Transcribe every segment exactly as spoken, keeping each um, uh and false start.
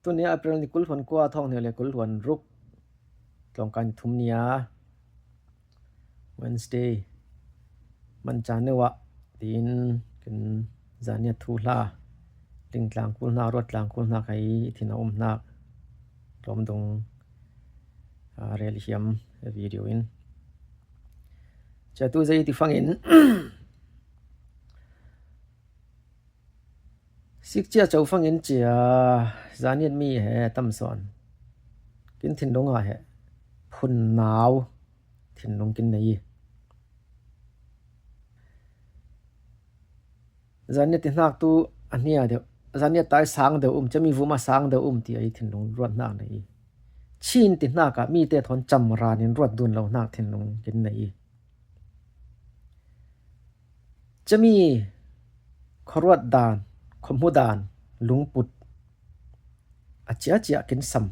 Tuni April ni kul hluan kua, thawng hnih le kul hluan ruk, tlawngkai ni thum ni a, Wednesday, man cha neuah tiin kin Zaniat thu hla, ling tlang kul hnak, ruat tlang kul hnak hei i thin a um hnak tlawm dung, a, rel hiam video in. Cia tu zei ti fangin, sik cia co fangin cia Zaniat mi he tam sawn kin thinlung ah he phun nau thinlung kin nei i. Zaniat ti hnak tu a hnia deuh, Zaniat tai sang deuh um, cia mi vum a sang deuh um ti a i thinlung ruat hnak nei i. Chin ti hnak ah mite thawn cam ran in ruat dun lo hnak thinlung kin nei i. Cia mi khuaruat dan, khuahmu dan, lungput a cia cia kin sam.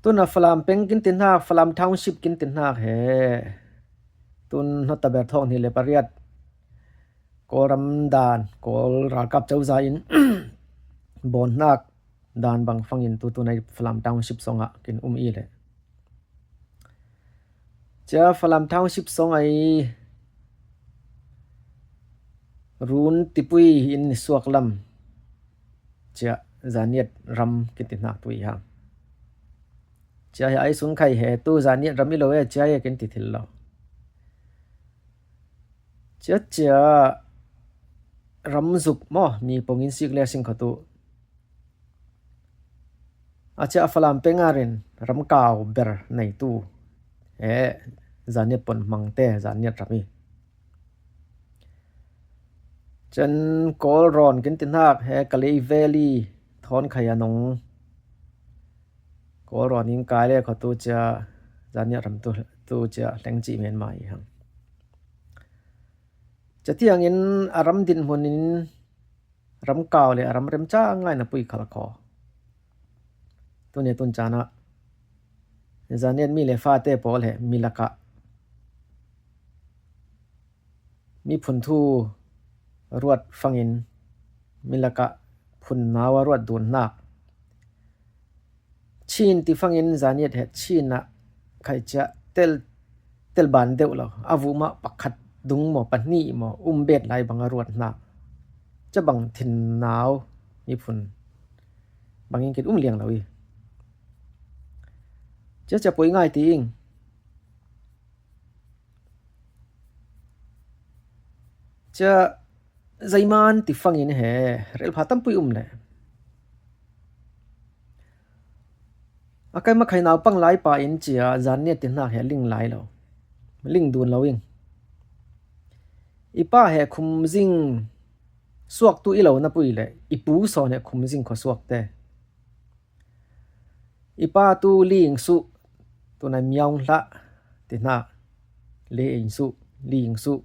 Tun a Falam peng kin ti hnak, Falam Township kin ti hnak he tun hnawt ta ber thawng hnih le pariat Kawlram dan, Kawl ralkap cozah in bawn hnak dan bang fangin tu tun a i Falam Township sawng ah kin um i le. Cia Falam Township sawng a i Run Tipui in suak lam cia Zaniat ram kin ti hnak tu i hang. Cia he ai sung khai he tu Zaniat ram i lo e, cia he kin ti thil lo. Cia cia ram zuk maw, mi pawng in sik le sing kho tu. A cia a Falam peng a rin ram kau ber nei tu he Zaniat pon hmang te Zaniat ram i. Cen Kawl rawn kin ti hnak he Kalay Valley thawn khai a nung Kawl rawn in kai le kho tu cia Zaniat ram tu, tu cia hleng cih men mah i hang. Cia tiang in a ram dinhmun in ram kau le a ram remcang ngai na pui khal kho. Tuni tun caan ah Zaniat mi le fate pawl he mi lakah miphun thu ruat fangin mi lakah phun nau a ruat dun hnak. Chin ti fangin Zaniat he Chin ah khai cia tel, tel ban deuh lo. A vum ah pakhat dung maw, pahnih maw, um bet lai bang a ruat hnak. Cia bang thin nau miphun bangin kin um liang lo i. Cia cia poi ngai ti ing. Cia zeiman ti fangin he relpha tampui um le. A kai makhai naupang lai pa in cia Zaniat ti hnak he ling lai lo. Ling dun lo ing. I pa he khumzing suak tu i lo na pui le, i pu sawn he khumzing khuasuak te. I pa tu Ling Suh, tu nai Miaung Hlah ti hnak, Ling Suh, Ling Suh,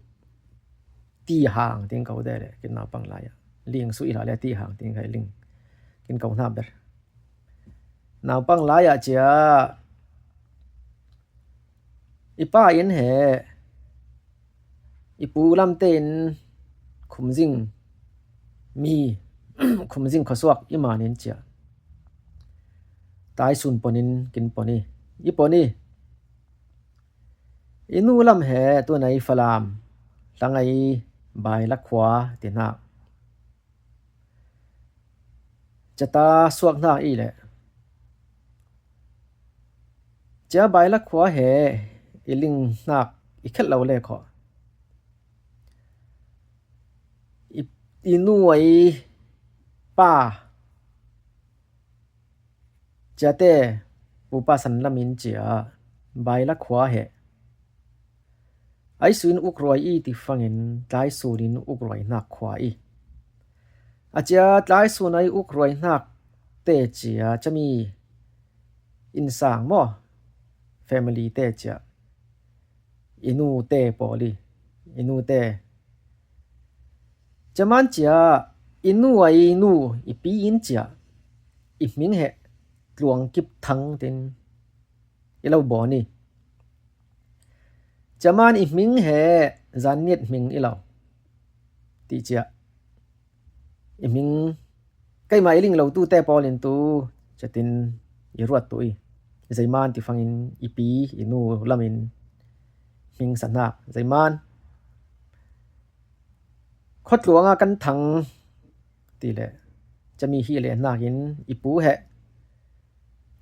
Ti Hang ting ko de le, kin naupang lai ah. Ling Suh i hlah le Ti Hang ting kai ling. Kin ko hna ber. Naupang lai ah cia i pa in he i pu lam tein khumzing mi, khumzing khuasuak i man in cia taisun pon in kin pon i, i pon i. I nu lam he tu nai Falam, hlangai Baila khua ti hnak. Cata suak hnak i le. Cia Baila khua he i ling hnak i khelh lo le kho. I, i nu a i pa ciate pupa san lam in cia Baila khua he. Ai sun ukruai i ti fangin tlai sun in ukruai hnak khua i. A cia tlai sun ai ukruai hnak te cia cami innsang maw, family te cia i nu te pawl i, i nu te. Cia man cia i nu ai nu i pi in cia i hming he Tluang Kip Thang tin i lo bawn i. Cia man i hming he Zaniat hming i lo ti cia i hming Keimah i ling lo tute pawl in tu ciatin i ruat tu i. Zeiman ti fangin i pi i nu lamin hming sa hnak. Zeiman khuatluanga kan thang ti le cami hi le hnakin i pu he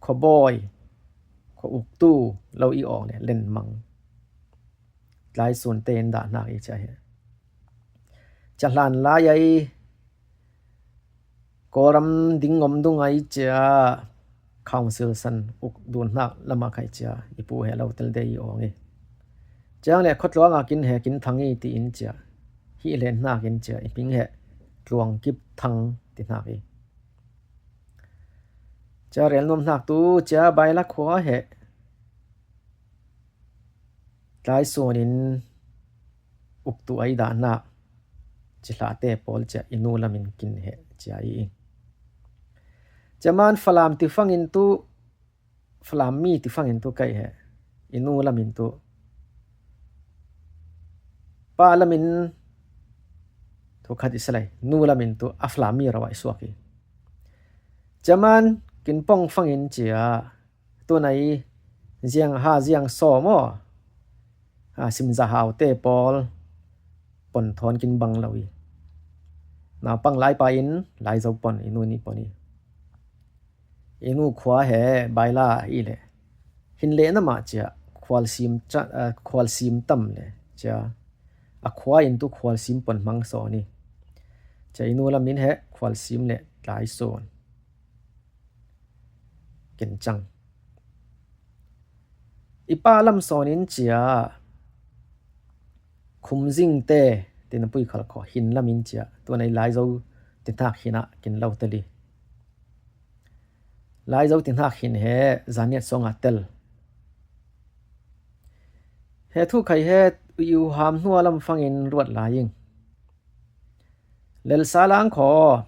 khuabawi, khua uktu lo i awng le lenmang. Tlaisun te in dah hnak i cia he. Cia hlan lai ai Kawlram ding ngom dung ai cia council san uk dun hnak lamah khai cia i pu he lo tel de i awng i. Ciang le khuatluanga kin he kin thang i ti in cia. Hi le hnakin cia i hming he tluang kip thang ti hnak i. Cia relnuam hnak tu cia baila khua he. Tlaisun in uktu ai dah hnak. Cihlate pawl cia i nu lamin kin he cia i i. Cia man Falam ti fangin tu, Falam mi ti fangin tu kai he. I nu lamin tu. Pa lamin tu khat i salai. Nu lamin tu a Falam mi rawa i suak i. Cia man kin pong fangin cia. Tuna i ziang ha ziang saw maw? Ha, simza hau te pawl pon thawn kin bang lo i. Naupang laipa in laizo pon i nu ni pon i. I nu khua he baila i le. Hin le na mah cia khual sim ca, ah, khual sim tam le cia. A khua in tu khual sim pon hmang saw ni. Cia i nu lamin he khual sim le tlaisun. Ken cang. I pa lam sawnin cia khumzing te tin a pui khal khaw hin lamin cia. Tuan ei laizo ti hnak hinah kin lo tali. Laizo ti hnak hin he zaniat sawng a tel. He thu khai he i u ham hnua lam fangin ruat lai ing. Lelsa lang khaw.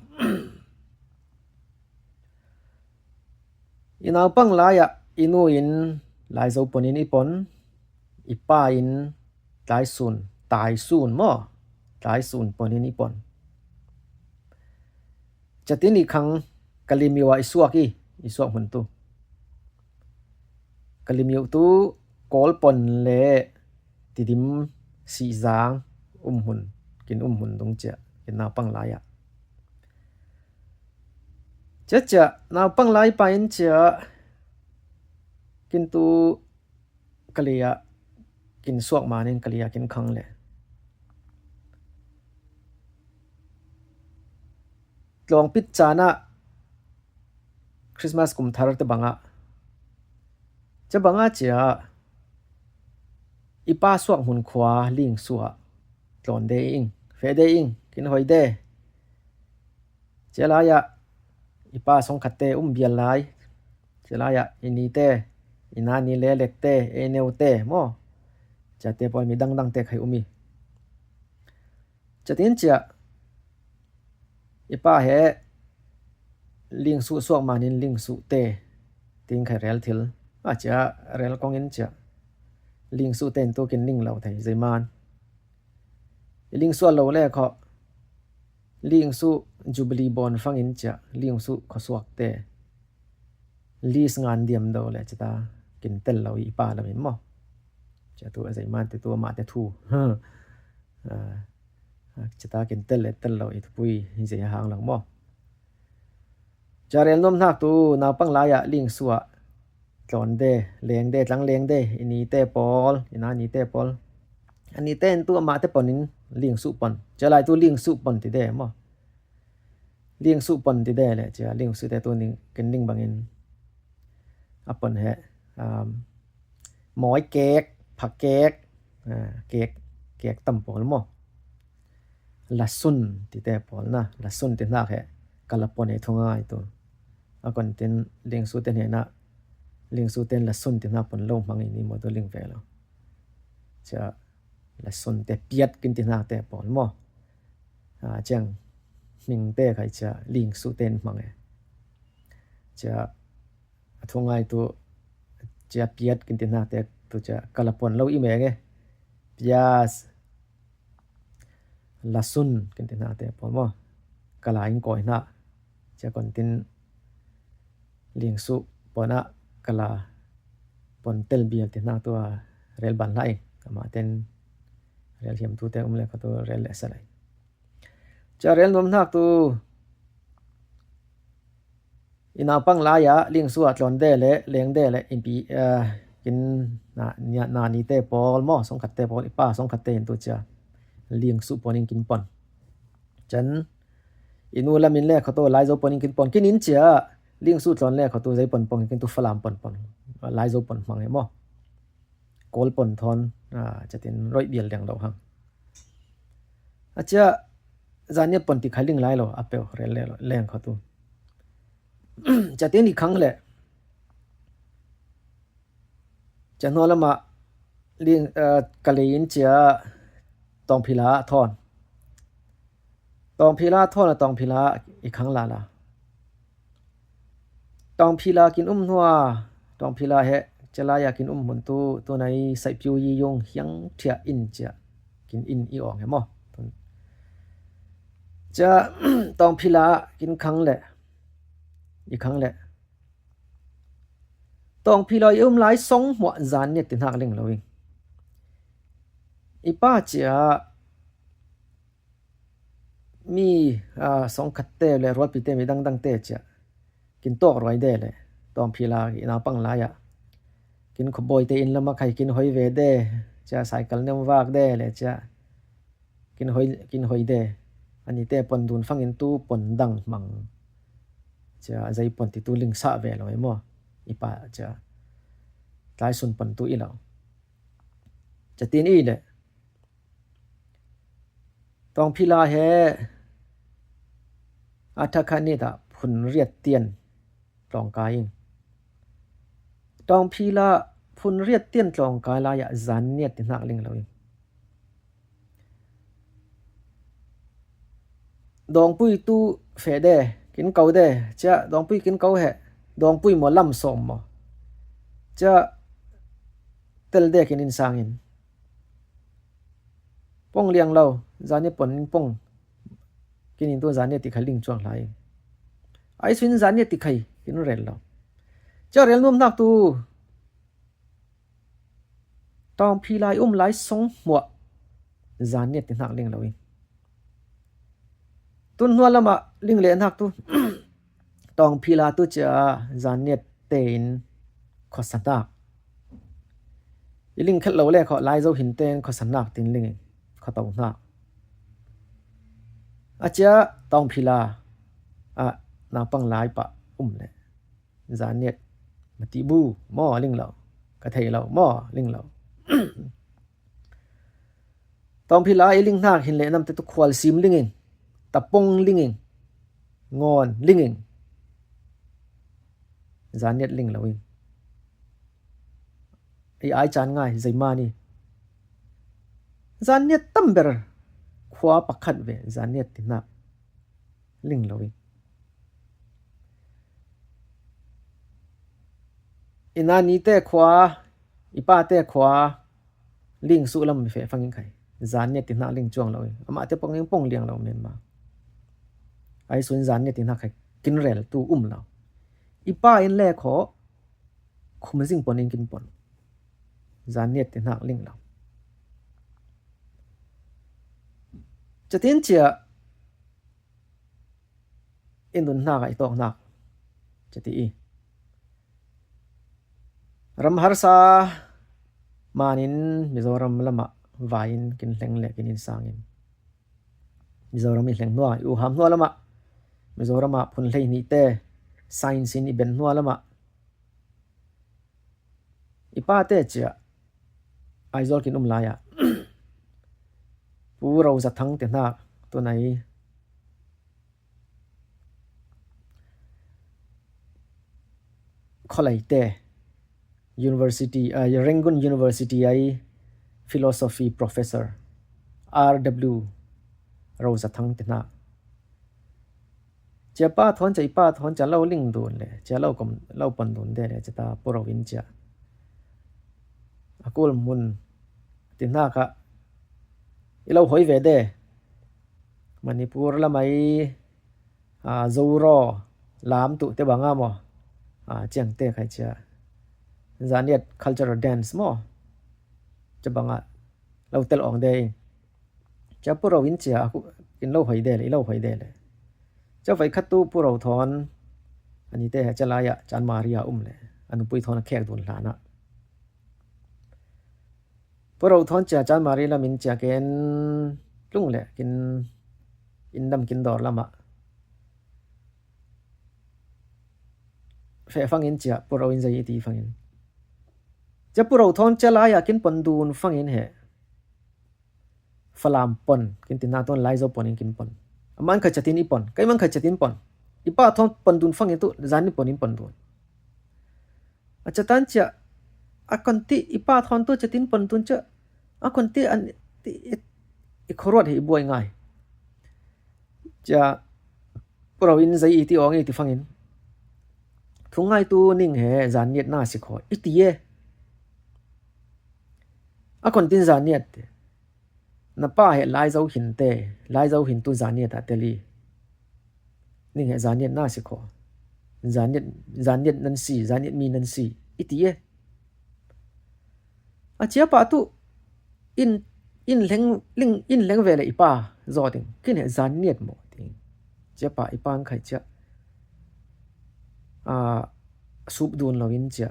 I naupang lai-ah i nu in laizo ponin i pon, i pa in tlaisun, taisun maw? Tlaisun ponin i pon. Catin i khang Kalimio ah i suak i, i suak hmun tu. Kalimio tu Kawl pon le Tidim Sihzang um hmun, kin um hmun dung cia, kin naupang lai-ah. Cia cia, naupang lai pa in cia, kin tu Kali ah kin suak manin Kali ah kin khang le. Tlawngpit caan ah Christmas kum thar te bangah, cia bangah cia i pa suak hmun khua Lingsu ah tlawn de ing, feh de ing, kin hoi de. Cia lai-ah i pa songkhat te um bial lai. Cia lai-ah i ni te, i na ni le lek te, ei neu te maw? Cia te pawl mi dangdang te khai um i. Cia tin cia i pa he Lingsu suak manin Lingsu te tin khai rel thil. A cia rel kongin cia Lingsu te in tu kin ling lo thei zeiman. I Lingsu a lo le khaw Lingsu Jubilee bawn fangin cia Lingsu khuasuak te. Lis ngan diam do le cita kin tel lo i pa lamin maw? Cia tu a zeiman te tu a mah te thu. Ah, cita kin tel le tel lo i thupui hi zei a hang lo maw? Cia rel nuam hnak tu naupang lai-ah Lingsu ah tlawn de, leng de, tlang leng de, i ni te pawl, i na ni te pawl. A ni te in tu a mah te ponin Lingsu pon. Cia lai tu Lingsu pon ti de maw? Lingsu pon ti de le cia Lingsu te tu ning, kin ning bangin a pon he, um, mawi kek, pha kek, ah, kek, kek tam pawl maw? Lasun ti te pawl na, lasun ti hnak he, ka la pon he thungai tu. A kon tin Lingsu te hnenah, Lingsu ten lasun ti hnak pon lo hmang i ni maw tu ling ve lo. Cia lasun te piat kin ti hnak te pawl maw? Ah, ciang hming te khai cia Lingsu ten hmang e. Cia a thungai tu cia piat kin ti hnak te tu cia ka la pon lo i meng e. Pias, lasun kin ti hnak te pawl maw? Ka la in kawi hnak. Cia kon tin Lingsuh pon ah kal a pon tel bial ti hnak tu a rel ban lai. Amah ten rel hiam tu te um le kha tu rel le sa lai. Cia rel nuam hnak tu i naupang lai ah Lingsuh ah tlawn de le leng de le inpi, eh, kin na, nia, na ni te pawl maw, songkhat te pawl, i pa songkhat te in tu cia Lingsuh pon in kin pon. Can i nu lam in le kha tu Laizo pon in kin pon. Kin in cia Lingsuh tlawn le kha tu zei pon pon kin tu Falam pon pon. Laizo pon hmang e maw. Kawl pon thawn, ah, cia tin roih bial deng lo hang. A cia Zaniat pon ti kha ling lai lo, a peuh rel le lo, leng kha tu. Cia tin i khang le. Cia hnuai lam ah Ling, eh, ka lei in cia Tawngphila thawn. Tawngphila thawn a Tawngphila i khang la la. Tawngphila kin um hnua, Tawngphila he cia lai a kin um hmun tu, tu nai Saihpiu Yi Yung hiang thiah in cia kin in i awng he maw. Cia Tawngphila kin khang le, i khang le. Tawngphila i um lai song hmuah Zaniat ti hnak ling lo in. I pa cia mi, ah, songkhat te le rualpi te mi dangdang te cia kin tawk ruai de le Tawngphila i naupang lai ah kin khuabawi te in lam ah khai kin hoi ve de, cia cycle nem vak de le cia kin hoi, kin hoi de. Ani te pon dun fangin tu pon dang hmang. Cia zei pon ti tu ling sah ve lo e maw. I pa cia tlai sun pon tu i lo. Cia tin i le. Tawngphila he a thakhat ni ta phun riat tian tlawngkai in. Tawngphila phun riat tian tlawngkai lai ah Zaniat ti hnak ling lo in. Dawngpui tu feh de, kin ko de, cia Dawngpui kin ko he, Dawngpui maw lam sawm maw. Cia tel de kin in sangin. Pong liang lo, Zaniat pon in pong. Kin in tu Zaniat ti kha ling cuang lai. Ai suin Zaniat ti khai, kin rel lo. Cia rel nuam hnak tu. Tawngphila i um lai song hmuah Zaniat ti hnak ling lo in. Tun hnuai lam ah ling le hnak tu. Tawngphila tu cia Zaniat te in khuasa hnak. I ling khat lo le kho Laizo hin te in khuasa hnak tin ling in khuato hnak. A cia Tawngphila ah naupang lai pah um le. Zaniat mati bu maw ling lo. Ka thei lo maw ling lo. Tawngphila i ling hnak hin le nam te tu Khualsim ling in, Tapong ling in, Ngawn ling in. Zaniat ling lo in. I ai caan ngai, zeimani. Zaniat tam ber khua pakhat ve, Zaniat ti hnak ling lo in. I nani te khua, i pa te khua, Lingsuh lam mi feh fangin khai. Zaniat ti hnak ling cuang lo in. Amah te pong in pong liang lo men ma. Ai sun Zaniat ti hnak khai kin rel tu um lo. I pa in le kho, khum zing pon in kin pon. Zaniat ti hnak ling lo. Cia tin cia i nun hnak ah i tawk hnak. Cia ti i. Ram harsa manin Mizoram lam ah vai in kin hleng le kin in sangin. Mizoram i hleng hnuah, i uham hnuah lam ah. Mizoram ah phun hlei nih te, science in i ben hnuah lam ah. I pa te cia, Aizawl kin um lai ah. Pu Rozathang te hnak, tu nai. Kholei te, University, ah, Rangoon University ai philosophy professor, R W Rozathang te hnak. Cia pa thawn cia i pa thawn cia lo ling dun le, cia lo kom, lo pon dun de le, cia ta puro in cia. A kul mun ti hnak ah i lo hoi ve de. Manipur lam ai, ah, Zoro, lam tuh te banga maw, a, ciang te khai cia, Zaniat cultural dance maw, cia banga lo tel awng de. Cia Pu Ro in cia a ku-, in lo hoi de le, i lo hoi de le. Cia vai khat tu Pu Ro Thawn, ani te he cia lai-ah Chan Maria um le, a nupui Thawn a khek dun hlan ah. Pu Ro Thawn cia Chan Maria lam in cia ken tlung le, kin in dam kin dawr lamah feh fangin cia Pu Ro in zei i ti fangin. Cia Pu Ro Thawn cia lai-ah kin pon dun fangin he Falam pon, kin tin na tuan Laizo pon in kin pon. A man khai catin i pon, kai man khai catin pon. I pa thawn pon dun fangin tu, zan i pon in pon dun. A catan cia, a kon ti, i pa thawn tu catin pon dun cia, a kon ti an, ti, i, i khuaruat he i buai ngai. Cia, Pu Ro in zei i ti awng i ti fangin. Thu ngai tu ning he, Zaniat na si kho, i ti e. A kon tin Zaniat te. Na pa he Laizo hin te, Laizo hin tu Zaniat a tel i. Ning he Zaniat na si kho. Zaniat, Zaniat nan si, Zaniat mi nan si. I ti e. A cia pa tu in, in leng, ling, in leng ve le i pa zaw ding. Kin he Zaniat maw ding. Cia pa i pa ang khai cia. A, sup dun lo in cia.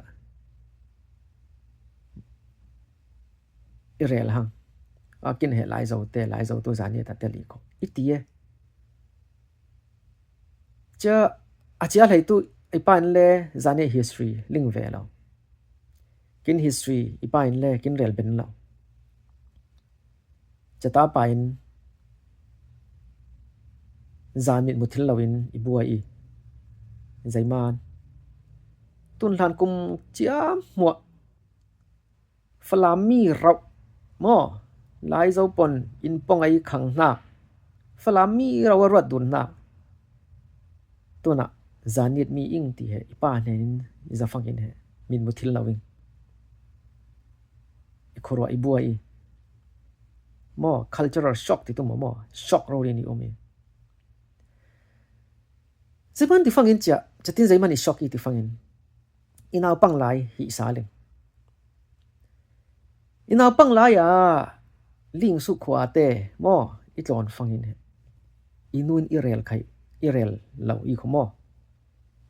I rel hang. A kin he Laizo te, Laizo tu Zaniat a tel i kho. I ti e. Cia, a cia hlei tu, i pa in le Zaniat history ling ve lo. Kin history, i pa in le, kin rel ben lo. Cia ta pa in, zan mit mu thil lo in, i buai i. Zeiman. Tun hlan kum cia hmuah. Falam mi rauh maw, Laizo pon in pong a i khang hna. Falam mi rauh a ruat dun hna. Tuna, Zaniat mi ing ti he, i pa hnen in, i zafang in he, min mu thil lo ing. I khuaruah i buai i. Maw, cultural shock ti tu maw, maw, shock rori ni um i. Zeiman ti fangin cia, cia tin zeiman i shock i ti fangin. I naupang lai hi sa ling. I naupang lai a Ling Suk khua te maw i tlawn fangin he. I nu in i rel khai, i rel lo i kho maw.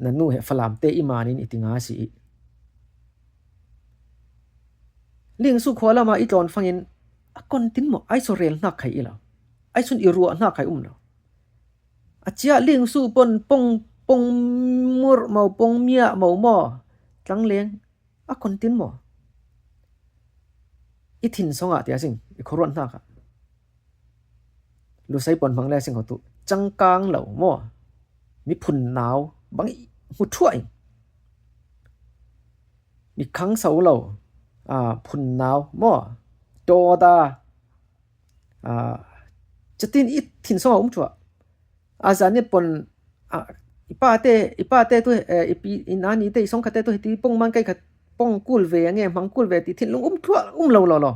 Na nu he Falam te i manin i ti nga si i. Ling Suk khua lama i tlawn fangin a kon tin maw ai so rel hnak khai i lo. Ai sun i ruah hnak khai um lo. A cia Ling Suk pon pong, pong mur maw, pong mia maw maw. Tlang leng. A kon tin maw. I thin song ah tia sing, i khuaruat hnak ah. Lusei pon hmang le sing ho tu. Cangkang lo maw. Mi phun nau. Bang i hmu thuah in. Mi khang so lo. A, phun nau maw. Dawda. A, catin i thin song ah um thuah. A Zaniat pon, a, i pa te, i pa te tu, eh, i pi, i nani te, i song khat te tu, hiti pong man kai khat, pong kul ve, nge, hmang kul ve, ti thinlung um thuah, um lo lo lo.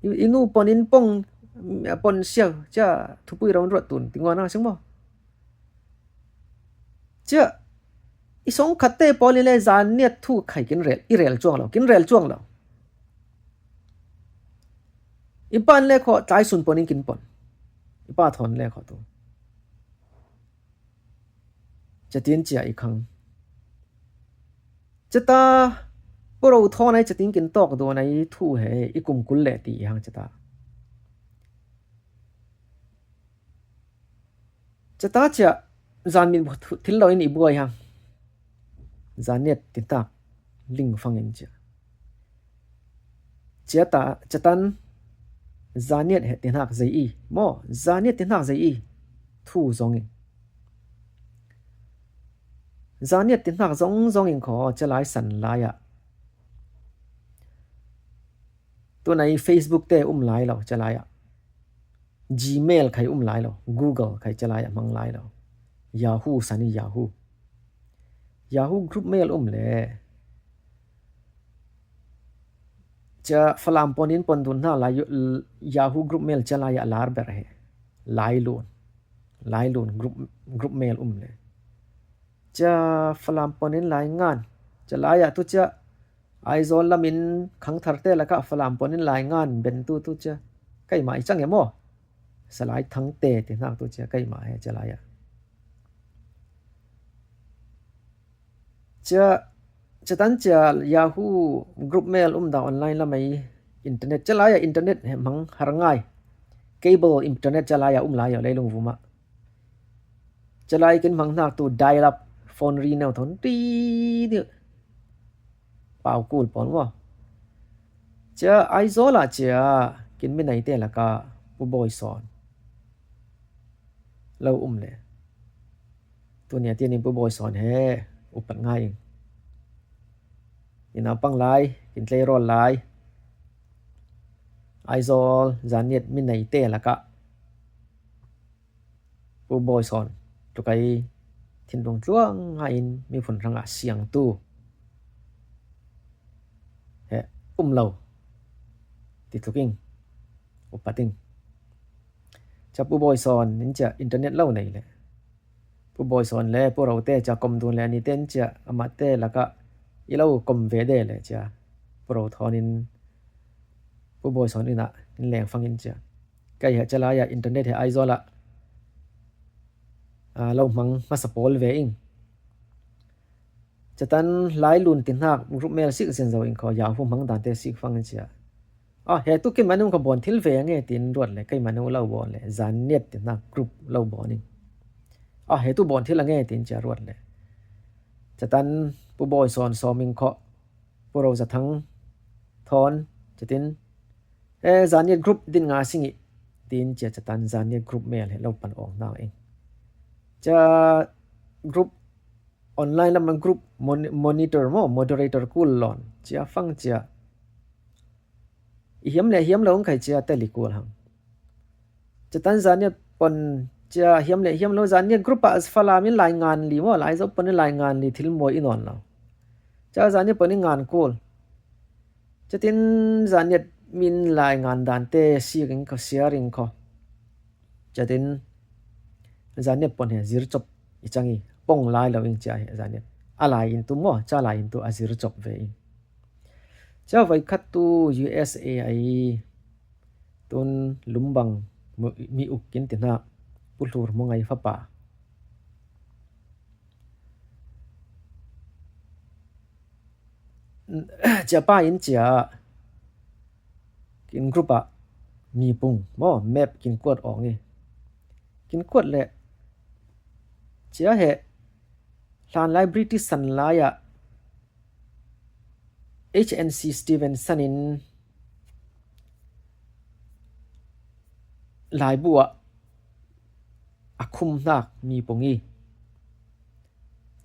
I, i nu pon in pong, mm, pon siau, cia, thupui raun ruat tun, ti nguan a sing maw. Cia, i song khat te pawl in le Zaniat thu khai kin rel, i rel cuang lo, kin rel cuang lo. I pan le kho tlai sun pon in kin pon. I pa thawn le kho tu. Catin cia i khang. Cata, Pu Ro thawn ai catin kin tawk dawn ai thu he i kum kul le ti i hang cata. Cata cia, zan min thil lo in i buai hang. Zaniat tintak, ling fangin cia. Cia ta, catan, Zaniat he tintak zei i. Maw, Zaniat tintak zei i. Thu zong in. Zaniat tintak zong zong in kho, cia lai san lai ah. Tuna i Facebook te um lai lo, cia lai ah. Gmail khai um lai lo, Google khai cia lai ah hmang lai lo. Yahoo, sani Yahoo. Yahoo group mail um le. Cia Falam pon in pon dun hna lai, Yahoo group mail cia lai ah lar ber he. Lai lun. Lailun group, group mail um le. Cia Falam ponin lai ngan. Cia lai-ah tu cia Aizawl lamin khangtharte lakah Falam ponin lai ngan ben tu tu cia keimah i cang em aw? Salai Thangte ti hnak tu cia keimah he cia lai-ah. Cia, cia tan cia Yahoo group mail um dah online lam ai internet. Cia lai-ah internet he hmang har ngai. Cable internet cia lai-ah um lai aw leilung vum ah. Cia lai kin hmang hnak tu dial up phone ri neu thon ri dih. Pau kul pawl maw? Cia Aizawl ah cia kin mi neite lakah Pu Bawi Sawn lo um le. Tunia tianin Pu Bawi Sawn he upat ngai ing. Ina pang lai, kin tlei rawl lai. Aizawl Zanniat mi neite lakah Pu Bawi Sawn tukai thinlung tluang ngaiin miphun hrangah siangtu he um lo ti tluk ing, upat ing. Cia Pu Bawi Sawn in cia internet lo nei le Pu Bawi Sawn le Pu Rote cia kom dun le anite in cia amahte lakah i lo kom ve de le cia Pu Ro Thawn in Pu Bawi Sawn inah in leng fangin cia kei he cia lai-ah internet he Aizawl ah lo hmang hmasa pawl ve ing. Cia tan Lailun ti hnak group mail sik zin zo in khaw Yahoo hmang dante sik fangin cia. Ah, he tu keimah nu kha bawn thil ve a nge tin ruat le keimah nu lo bawn le Zanniat ti hnak group lo bawn in. Ah, he tu bawn thil a nge tin cia ruat le. Cia tan Pu Bawi Sawn sawm in khaw Pu Ro Za Thang Thawn cia tin, eh, Zanniat group din nga sing i tin cia cia tan Zanniat group mail he lo pan awng hna ing. Cia group online lam group mon-, monitor maw, moderator kul lawn cia fang cia i hiam le hiam lo ang khai cia teli kul hang. Cia tan Zanniat pon cia hiam le hiam lo Zanniat group ah Falam in lai ngan li maw, Laizo pon in lai ngan li thil mawi i nawn lo. Cia Zanniat pon in ngan kul. Cia tin Zanniat min lai ngan dante sik in khaw, siar in khaw. Cia tin Zanniat pon he zir cop i cang i pong lai lo in cia he Zanniat a lai in tu maw, cia lai in tu a zir cop ve in. Cia voi khat tu U S A ai tun Lumbang mi uk kin ti hna Pu Hlur Hmu Ngai fapa. Cia pa in cia kin group ah mipung maw map kin kuat awng i kin kuat le cia he hlanlai British san lai ah H N C Stevenson in laibu ah a khum hnak mipung i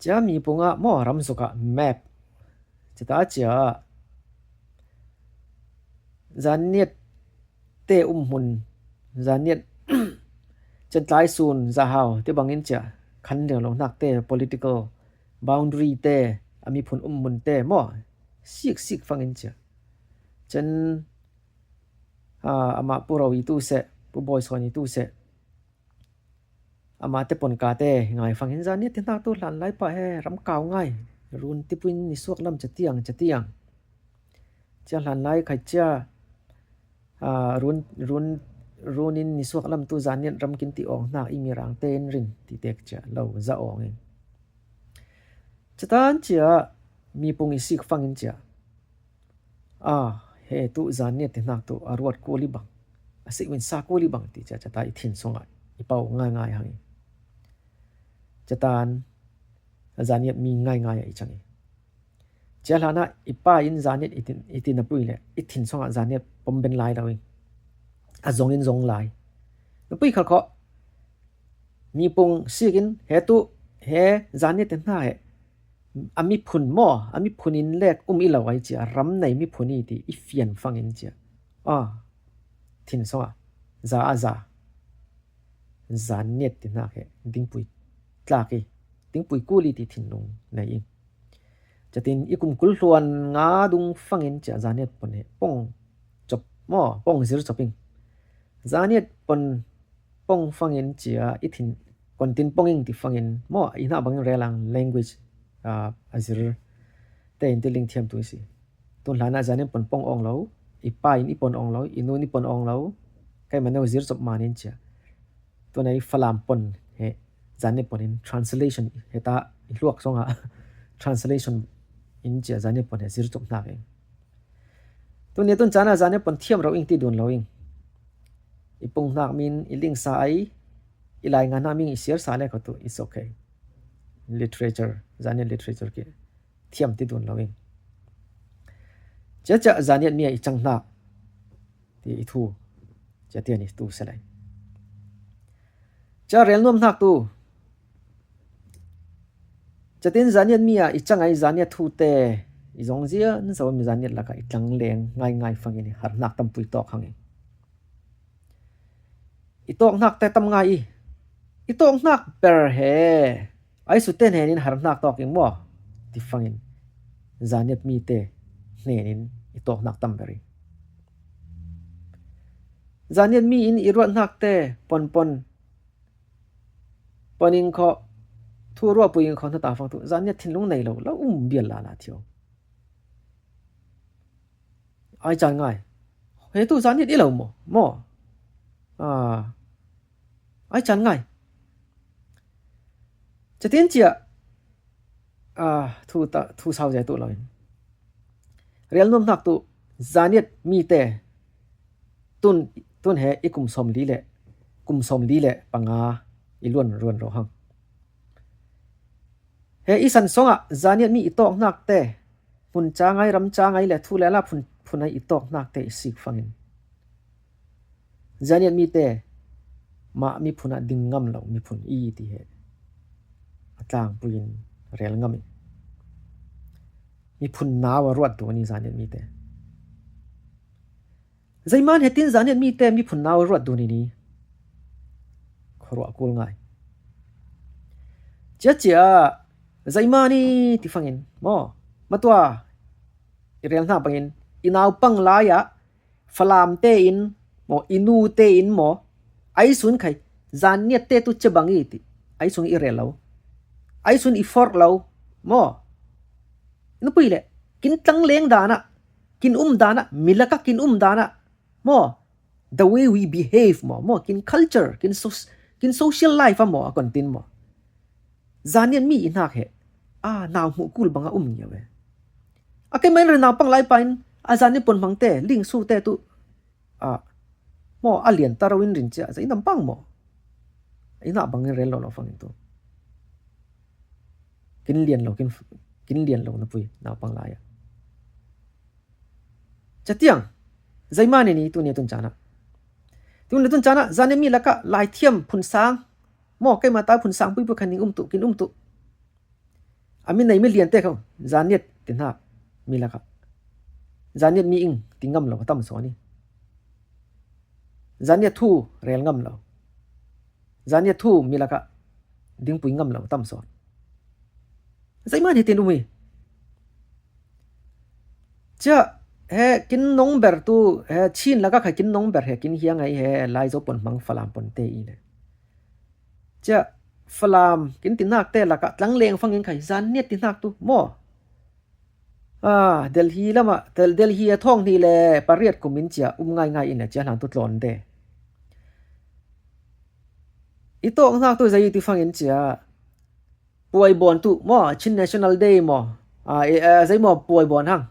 cia mipung ah maw ramzuk ah map cia ta cia Zanniat te um hmun Zanniat Centlai sun Zahau ti bangin cia khan deng lo hnak te political boundary te a miphun um hmun te maw sik sik fangin cia cen amah Pu Ro i tu seh Pu Bawi Sawn i tu seh amah te pon ka te ngai fangin Zanniat ti hnak tu hlanlai pah he ram kau ngai run tipuin nisuak lam catiang catiang cia hlanlai khai cia run run run in nisuak lam tu Zanniat ram kin ti awng hnak i mirang te in rin ti tek cia lo za awng in cia tan cia mipung i sik fangin cia a he tu Zanniat ti hnak tu a ruat kul i bang a sik min sa kul i bang ti cia cia ta i thin sungah i pau ngai ngai hang i cia tan Zanniat mi ngai ngai ah i cang i cia hlanah i pa in Zanniat i tin, i tin a pui le i thin sungah Zanniat pom ben lai lo in a zong in zong lai na pui khal khawh mipung sik in he tu he Zanniat te hna he a miphun maw a miphun in lek um i lo ai cia ram nei miphun i ti i fian fangin cia a thin sungah za a za Zanniat ti hnak he dingpui tlak i dingpui kul i ti thinlung nei i cia tin i kum kul hluan nga dung fangin cia Zanniat pon he pong cop maw pong zir cop in Zanniat pon pong fangin cia i thin Kontin pong ing ti fangin maw, i hnah bangin rel ang, language, ah, a zir te in ti ling thiam tu i si. Tun hlan ah zaniat pon pong awng lo, i pa in i pon awng lo, i nu in i pon awng lo, keimah no zir cop man in cia. Tun ah i Falam pon he zaniat pon in translation, heta i hluak song ah translation in cia zaniat pon he zir cop hnak ing. Tun nia tun caan ah zaniat pon thiam ro ing ti dun lo ing. I pung hnak min, i lingsa ai, i lai nga hnak min i siar sa le kho tu, it's okay. Literature, zaniat literature ki thiam ti dun lo ing. Cia cia zaniat mi ah i cang hnak ti i thu, cia tian i tu se lai. Cia rel nuam hnak tu. Cia tin zaniat mi ah i cang ai zaniat thu te i zong zian zo mi zaniat lakah i tlang leng ngai ngai fangin i har hnak tam pui tawk hang i. I tawk hnak te tam ngai i. I tawk hnak ber he ai su te hnenin har hnak tawk ing maw ti fangin zaniat mi te hnenin i tawk hnak tam ber i. Zaniat mi in i ruat hnak te pon pon pon ing kho, thu ruah pui ing kho hna ta fang tu zaniat thinlung nei lo, lo um bial la la thio. Ai caan ngai. He tu zaniat i lo maw? Maw? Ah. Ai caan ngai. Cia tin cia, ah, thu ta, thu sau zia tu lo in. Rel nuam hnak tu zaniat mi te tun, tun he i kum sawm li le, kum sawm li le panga i luan ruan ro hang. He i san song ah zaniat mi i tawk hnak te, hmun ca ngai, ram ca ngai le thu le la phun, phun ai i tawk hnak te i sik fangin. Zaniat mi te mah miphun ah ding ngam lo miphun i ti he a tlangpui in rel ngam i. Miphun nau a ruat tu ni zaniat mi te. Zeiman he tin zaniat mi te miphun nau a ruat tu ni ni. Khuaruah kul ngai. Cia cia, zeiman i ti fangin, maw, matua, i rel hna bangin, i naupang lai ah, Falam te in maw, i nu te in maw, ai sun khai, zaniat te tu cia bang i ti, ai sun i rel lo. Ai sun i forh lo, maw. Na pui le, kin tlang leng dan ah, kin um dan ah, mi lakah kin um dan ah, maw. The way we behave maw, maw, kin culture, kin so-, kin social life ah maw, a kon tin maw. Zaniat mi i hnak he, a, nau hmuh kul bang a um ngiau e. A keimah in ri naupang lai pa in, a zaniat pon hmang te, ling su te tu, a, maw, a lian ta ro in rin cia, zei nam pang maw. I hnak bangin rel lo lo fangin tu. Kin lian lo, kin, kin lian lo na pui, naupang lai ah. Cia tiang, zeiman i ni tu nia tun caan ah. Tu nia tun caan ah, zaniat mi lakah, lai thiam phun sang, maw, keimah ta phun sang pui pui khan ning um tu, kin um tu. A mi nei mi lian te kho, zaniat ti hnak mi lakah. Zaniat mi ing ti ngam lo, a tam sawn i. Zaniat thu rel ngam lo. Zaniat thu mi lakah dingpui ngam lo, a tam sawn. Zeiman he tin um i. Cia, he kin nong ber tu, he Chin lakah khai kin nong ber he kin hiang ai he Laizo pon hmang Falam pon te i le. Cia, Falam, kin ti hnak te lakah tlang leng fangin khai, zaniat ti hnak tu, maw. Ah, Delhi lamah, Del-, Delhi a thawng hnih le pariat kum in cia, um ngai ngai in a cia hlan tu tlawn te. I tawk hnak tu zei ti fangin cia, puai bawn tu, maw, Chin National Day maw, ah, eh, ah, zei maw, puai bawn hang.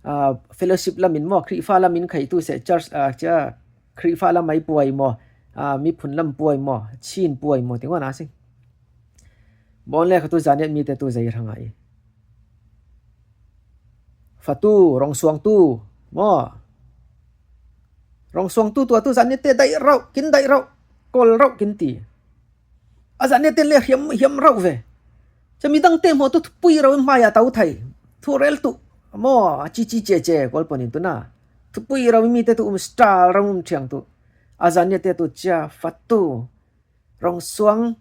Ah, fellowship lam in maw, Khrihfa lam in khai tu se, church, ah, cia, Khrihfa lam ai puai maw, ah, miphun lam puai maw, Chin puai maw, ti ngawh na sing. Bawn le kha tu zaniat mi te tu zei rang ai. Fatu, rong suang tu, maw. Rong suang tu tu a tu zaniat te daih rauh, kin daih rauh, kol rauh kin ti. A zaniat te le hiam, hiam rauh ve. Cia midang te maw tu thupui rauh in hmai a tau thai. Thu rel tu, maw, a ci ci ce ce, kol pon in tu na. Thupui rauh in mi te tu um star rauh um thiang tu. A zaniat te tu cia fatu. Rong suang,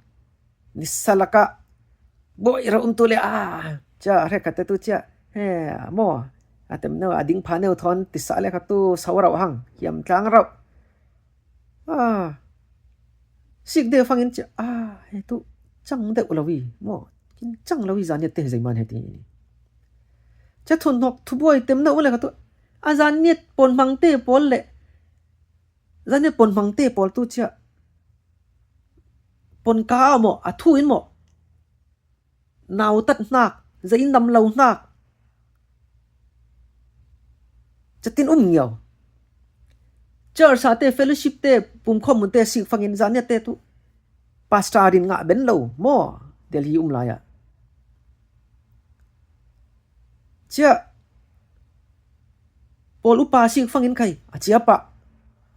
nisa lakah, bawih rauh um tu le, a, cia, hrekkhat te tu cia, he, maw, a tem neu, a ding pha neu thawn, tisa le kha tu, sau rauh hang, hiam tlang rauh. A, sik de fangin cia, a, Eh, tu chang deuh lo hi maw. Kin chang lo hi, Zaniat te hi, zeiman he ti ni. Cia thunhawk thubuai tem na um le kha tu. A Zaniat pon hmang te pawl le. Zaniat pon hmang te pawl tu cia. Pon ka maw, a thu in maw. Nautat hnak, zei nam lo hnak. Catin um ngiau. Church a te, fellowship te, pumkhawm mun te, sikfangin Zaniat te tu. Pastor in ngah ben lo maw, Delhi um lai ah. Cia. Pawl upa sikfangin khai, a cia pah.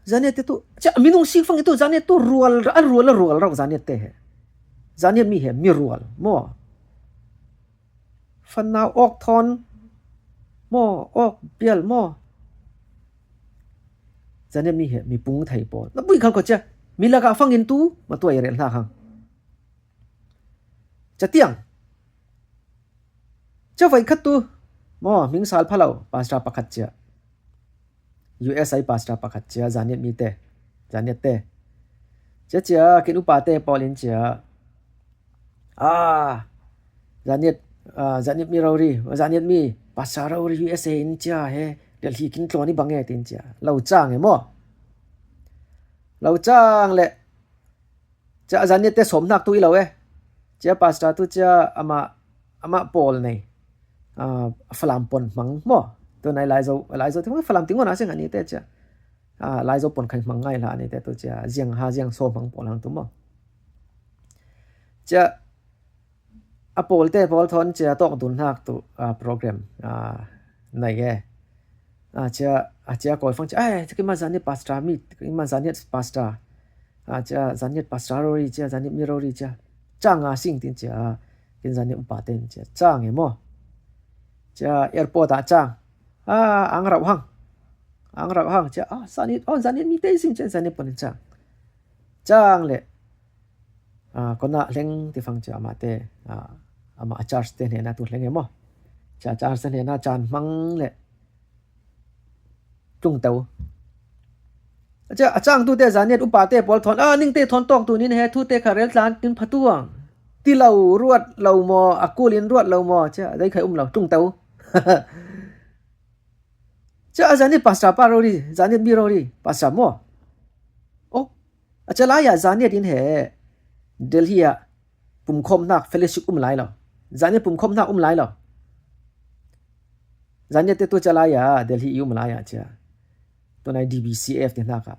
Zaniat te tu, cia minung sikfangin tu, Zaniat tu rual, a rual, a rual rau Zaniat te he. Zaniat mi he, mi rual maw. Fanau awk thawn maw, awk bial maw. Zaniat mi he, mi pung thei pawl. Na pui khang ko cia, mi laka fangin tu, ma tuai rel hna khang. Cia tiang. Cia voi khat tu. Maw, hming sal phalo, pastor pakhat cia. U S A pastor pakhat cia, Zaniat mi te. Zaniat te. Cia cia, kin upa te pawl in cia. Ah, Zaniat, ah, Zaniat mi rori, Zaniat mi, pastor rori U S A in cia he, Delhi kin tlawn i bang e tin cia. Lo cang e maw. Lo cang le, cia Zaniat te sawm hnak tu i lo e. Cia pastor tu cia ama, ama pawl nei. Ah, Falam pon hmang maw. Tu nai Laizo, Laizo ti hmang Falam ti ngona sing ani te cia. Ah, Laizo pon khai hmang ngai hla ani te tu cia. Ziang ha, ziang sawm hmang pawl hang tu maw. Cia a pawl te pawl thawn cia tawk dun hnak tu, ah, program, ah, nei e. Ah, cia, ah, cia kawl fang cia, ai, cia kima Zaniat pastor mi, kima Zaniat pastor. Ah, cia Zaniat pastor rori cia, Zaniat mi rori cia. Cang a sing tin cia, kin Zaniat upa ten cia, cang e maw. Cia airport ah cang. Ah, ang rauh hang. Ang rauh hang cia, ah, Zaniat, oh, Zaniat mi te sing cia, Zaniat pon in cang. Cang le. Ah, kona hleng ti fang cia ama te, ah, ama a church te hnena tu hleng e maw. Cia church te hnena can hmang le. Tlung tau. A cia, a cang tu te Zaniat upa te pawl thawn, ah, ning te thawn tawk tu nin he thu te kha rel tlan tin phatuang. Ti lo ruat lo maw, a kulin ruat lo maw, cia, zei khai um lo, tlung tau. Cia a Zaniat pastor pa rori, Zaniat mi rori, pastor maw. Oh, a cia lai ah Zaniat in he, Delhi ah, pumkhawm hnak fellowship um lai lo. Zaniat pumkhawm hnak um lai lo. Zaniat te tu cia lai ah, Delhi i um lai ah cia. Tu nai D B C F ti hnak ah.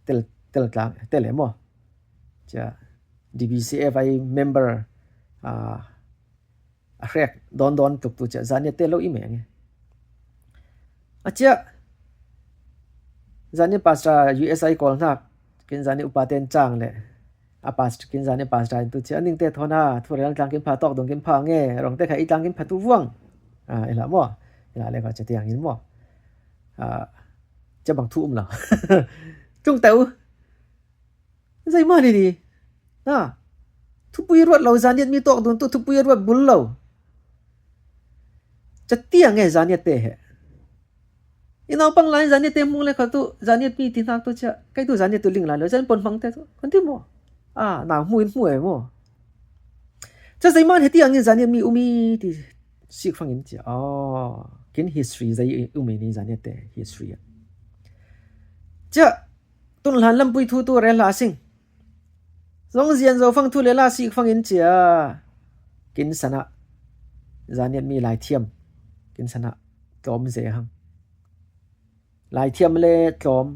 Tel, tel tlang, tel e maw. Cia, D B C F ai member, ah, a hrek dawn dawn tluk tu cia, Zaniat te lo i meng e. A cia, Zaniat pastor U S A kawl hnak, kin Zaniat upa ten cang le, a pastor, kin Zaniat pastor in tu cia, ning te thawn a, thu rel tlang kin pha tawk dung kin pha nge, rong te kha i tlang kin pha tu vuang. Ah, i la maw, i la le ka cia tiang in maw. Ah, cia bang thu um lo. Tlung tau. Zeimah ni ni. Na. Thupui ruat lo, Zaniat mi tawk dun tu thupui ruat bul lo. Cia tiang e Zaniat te he. I naupang lai Zaniat te hmung le kha tu, Zaniat mi ti hnak tu cia. Kei tu Zaniat tu ling lai lo, Zaniat pon hmang te tu. Kan ti maw. Ah, nau hmu in hmu e maw. Cia zeiman he tiang in Zaniat mi um i ti sikfangin cia. Oh, kin history zei um i ni Zaniat te history ah. Cia, tun hlan lampui thu tu rel hla sing. Zong zian zo fang thu le la sikfangin cia. Kin sana. Zaniat mi lai thiam. Kin sana. Tlawm ze hang. Lai thiam le tlawm.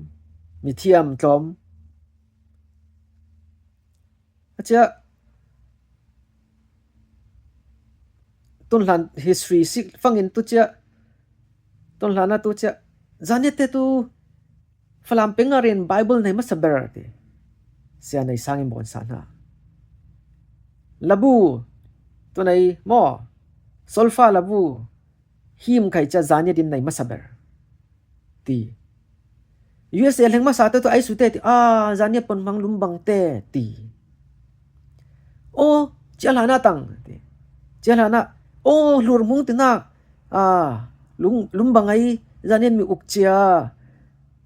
Mi thiam tlawm. A cia. Tun hlan history sikfangin tu cia. Tun hlan a tu cia. Zaniat te tu Falam peng a rin Bible nei masa ber ti. Sia nei sangin bawn sa hna. Labu, tu nei maw, solfa labu, him khai cia Zaniat in nei masa ber. Ti. U S A hleng masa te tu ai su te ti. Ah, Zaniat pon hmang lum bang te ti. Oh, cia hlana tang ti. Cia hlana. Oh, hlur hmung ti nak. Ah, lum, lum bang ai Zaniat mi uk cia.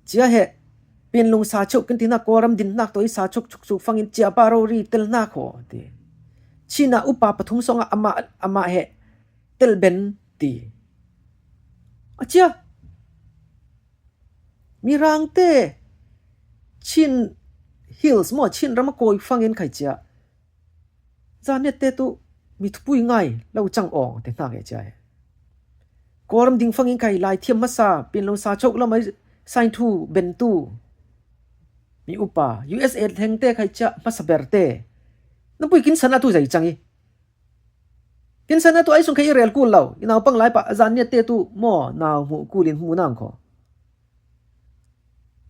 Cia he. Pin lung sa chuk kin ti nak ko ram din nak to i sa chuk chuk chuk fangin cia pa rori tel nak ho ti. Chin a upa pathum sawngah amah, amah he telben ti. A cia. Mirangte Chin Hills maw, Chin ram a kawi fangin khai cia. Zaniat te tu mi thupui ngai lo cang awng te hnak e cia he. Kawlram ding fangin khai lai thiam hmasa, pin lo sa chok lam ai sain thu ben tu. Mi upa, U S A hleng te khai cia hmasa ber te. Na pui kin san a tu zai cang i. Kin san a tu ai sung khai i rel kul lo. I naupang lai pa, zaniat te tu maw, nau hmuh kul in hmu nang kho.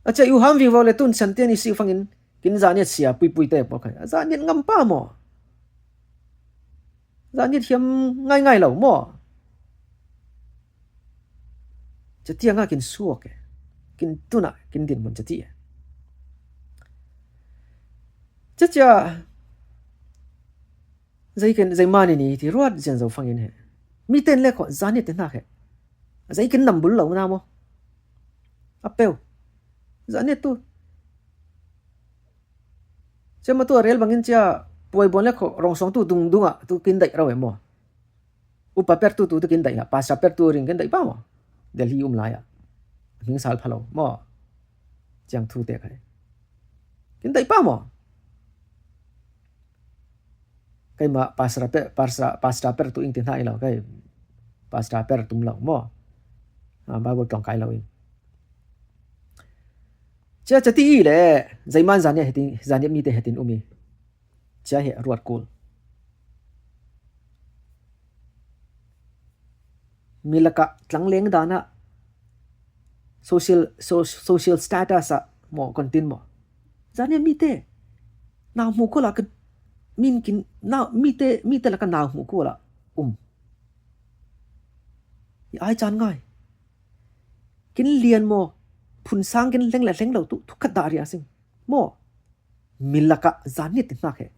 A cia i u ham vivo le tun san te ni si fangin, kin zaniat sia puipui te pawh khai. A zaniat ngam pa maw. Zaniat hiam ngaingai lo maw. Cia tiang a kin suak e. Kin tun a, kin din mun cia ti e. Cia cia. Zei ken, zei mani ni ti ruat zian zo fangin he. Mi ten le kho, zaniat te hnak he. Zei ken nam bul lo na maw. A peu. Zaniat tu. Cia ma tu a rel bangin cia puai buan le kho, rong song tu dung dung a, tu kin daih rau e maw. Upa per tu tu tu kin daih la, pastor per tu ring kin daih pa maw. Delhi um lai a. Hming sal pha lo maw. Ciang thu te khai. Kin daih pa maw. Keimah pastor per, pastor, pastor per tu ing ti hna i lo, kei pastor per tum lo maw. Ah, Bible tong kai lo ing. Cia cia ti i le, zeiman zaniat hetin, zaniat mi te hetin um i. Cia he ruat kul. Mi lakah tlangleng dan ah social, so-, social status ah maw kon tin maw. Zaniat mi te nau hmu ko la ka min kin nau mi te, mi te lakah nau hmu ko la um. I ai can ngai. Kin lian maw, phun sang kin hleng le hleng lo tu, tu khat dah ria sing. Maw, mi lakah zaniat ti hnak he.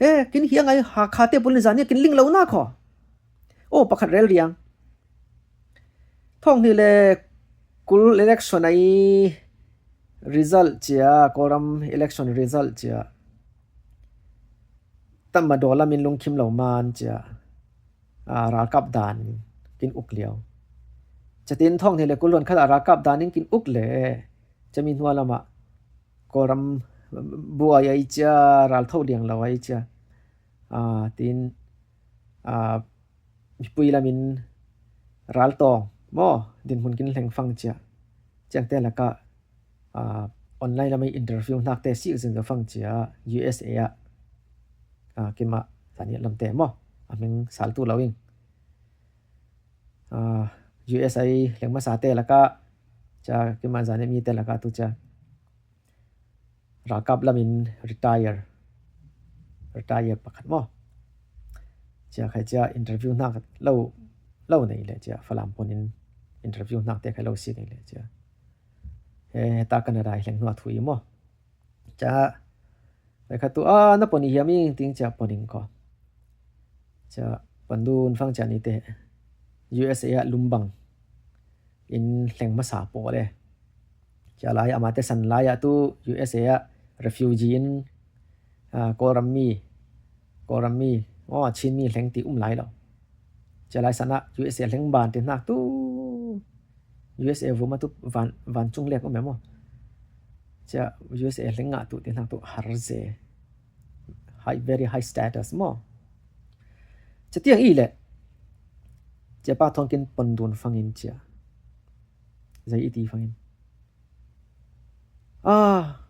He, kin hiang ai ha kha te pulin zaniat kin ling lo na kho. Oh, pakhat rel riang. Thawng hnih le kul election ai result cia, Kawlram election result cia. Tamadaw lam in lungkhim lo man cia. Ah, ralkap dan kin uk liau. Cia tin thawng hnih le kul hluan khat ah ralkap dan in kin uk le. Cia mi hnuai lamah Kawlram buai ai cia, ral tho liang lo ai cia. Ah, tin, ah, mipui lamin ral tawng maw, dinhmun kin hleng fang cia. Ciangte lakah, ah, online lamah interview hnak te si zin zo fang cia, U S A ah, ah, keimah zaniat lam te maw, a hming sal tu lo ing. Ah, U S A hleng masa te lakah, cia keimah zaniat mi te lakah tu cia. Ralkap lamin retire. Retire pakhat maw. Cia khai cia interview hnak lo, lo nei le cia Falam pon in interview hnak te khai lo si nei le cia. He, heta Canada i hleng hnuah thu i maw. Cia, khai khat tu, ah, na pon i hiam ing ting cia pon ing ko. Cia pon dun fang cia ni te U S A ah Lumbang in hleng masa pawl e. Cia lai, amate san lai ah tu U S A ah refugee in, ah, Kawlram mi, Kawlram mi, oh, Chin mi hleng ti um lai lo. Cia lai san ah U S A hleng ban ti hnak tu, U S A vum ah tu van, van cung lek um e maw. Cia U S A hleng ngah tu ti hnak tu har ze. High, very high status maw. Cia tiang i le. Cia pa thawng kin pon dun fangin cia. Zei i ti fangin. Ah.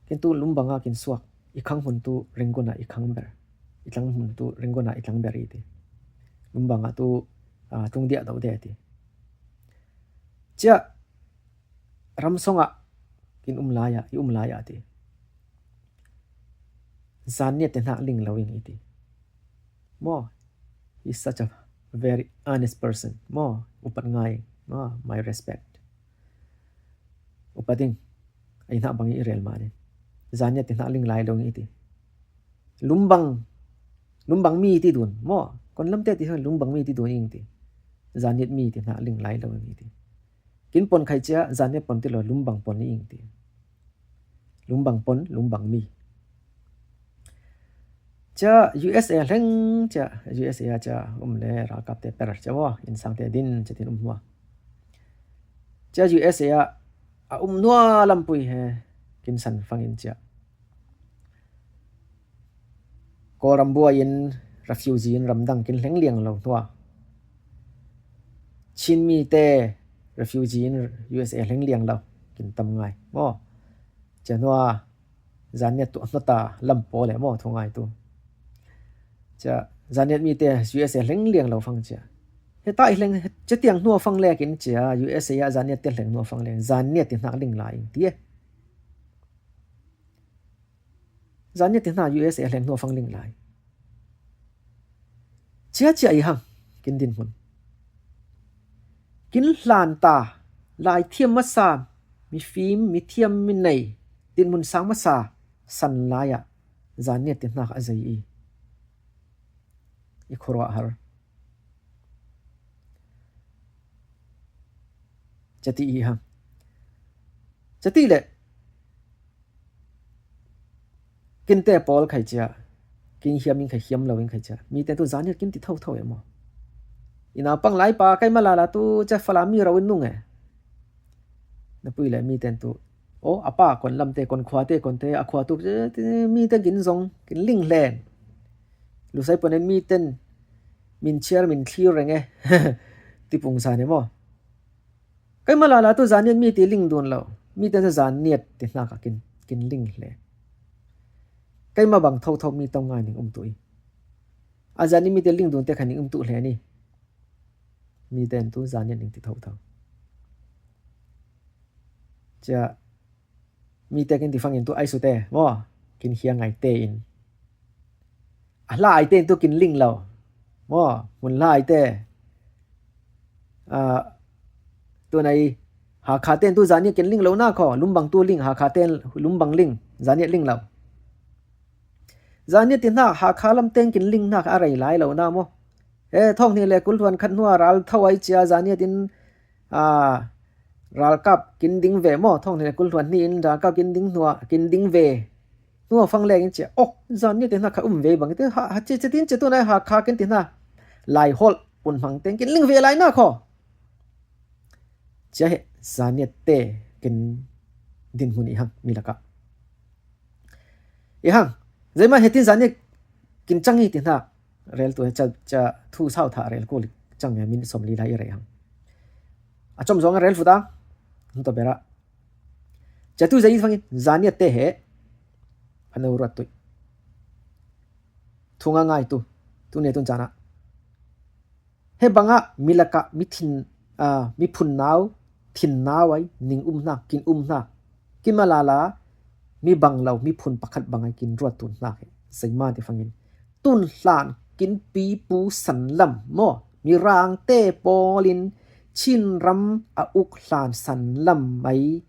Kin tu Lumbang ah kin suak. I khang hmun tu Ringun ah i khang ber. I tlang hmun tu Ringun ah i tlang ber i ti. Lumbang ah tu, ah, tung diah do de ti. Cia ram song ah kin um lai ah, i um lai ah ti. Zaniat te hnak ling lo ing i ti. Maw, he's such a very honest person. Maw, upat ngai. Maw, my respect. Upat ding. Ai hnak bang i rel mah ni. Zaniat te hnak ling lai lo ing i ti. Lumbang. Lumbang mi ti dun. Maw, kon lam te ti hang Lumbang mi ti dun ing ti. Zaniat mi te hnak ling lai lo ing i ti. Kin pon khai cia, zaniat pon ti lo, Lumbang pon i ing ti. Lumbang pon, Lumbang mi. Cia U S A hleng cia U S A ah cia um le ralkapte per cia maw, innsangte din cia tin um hnuah. Cia U S A ah a um hnuah lampui he kin san fangin cia Kawlram buai-in refugee in ramdang kin hleng liang lo hnuah. Chin mite refugee in U S A hleng liang lo kin tam ngai maw. Cia hnuah Zanniat tu a hnawta lam pawl e maw, thu ngai tu. Cia Zanniat mite U S A hleng liang lo fang cia. Heta i hleng, cia tiang hnuah fang lekin cia U S A ah Zanniat te hleng hnuah fang le. Zanniat ti hnak ling lai in ti e. Zanniat ti hna U S A hleng hnuah fang ling lai. Cia cia i hang kin dinhmun. Kin hlan ta, lai thiam masa, mifim, mithiam, minei, dinhmun sang masa, san lai ah Zanniat ti hnak a zei i, i khuaruah har. Cia ti i hang. Cia ti le kinte pawl khai cia, kin hiam in khai hiam lo in khai cia. Mite tu Zanniat kin ti thotho e maw. I naupang lai pa, keimah lala tu cia Falam mi ro in nung e. Na pui le mite tu, o, a pa kon lamte, kon khuate, konte, a khua tu, mite kin zong, kin ling hlen. Lusai panin miten min chiar, min thlir reng e. Ti pungsan e maw. Keimah lala tu Zanniat mi ti ling dun lo. Mite tu Zanniat ti hnak ah kin, kin ling hle. Keimah bang thotho mi tong ngai ning um tu i. A Zanniat mite ling dun te khan ning um tu hle ni. Mite tu Zanniat ning ti thotho. Cia mite kin ti fangin tu ai sute maw, kin hia ngai te in. A hla ai te in tu kin ling lo maw, hmun hla ai te. Ah, tu nai Hakha te in tu Zanniat kin ling lo na kho, Lumbang tu ling, Hakha te in Lumbang ling, Zanniat ling lo. Zanniat ti hnak Hakha lam te in kin ling hnak a rei lai lo na maw. E, thawng hnih le kul hluan khat hnuah ral tho ai cia Zanniat in, ah, ralkap kin ding ve maw, thawng hnih le kul hluan hnih in ralkap kin ding hnuah, kin ding ve. Hnuah fang leng in cia, oh, Zanniat ti hnak kha um ve bang te, ha, ha, cia, cia tin cia tu nai Hakha kin ti hna. Laiholh, Punhmang te in kin ling ve lai na kho. Cia he, Zanniat te kin dinhmun i hang, mi lakah. I hang, zeimah he tin Zanniat kin cang i ti hna, rel tu he cia, cia thu sau tha rel kul cang e, min sawmli lai i rei hang. A com zong a rel futa, hun to bera. Cia tu zei fangin, Zanniat te he, a no ruat tuih. Thunga ngai tu, tu ne tun cana. He bangah mi lakah mi thin, ah, mi phun nau, thin nau ai, ning um hna, kin um hna. Kin malala, mi bang lo, mi phun pakhat bang ai, kin ruat tun hna he. Zeima ti fangin. Tun hlan, kin pipu san lam, maw. Mirang te pawlin, Chin ram a uk hlan san lam ai.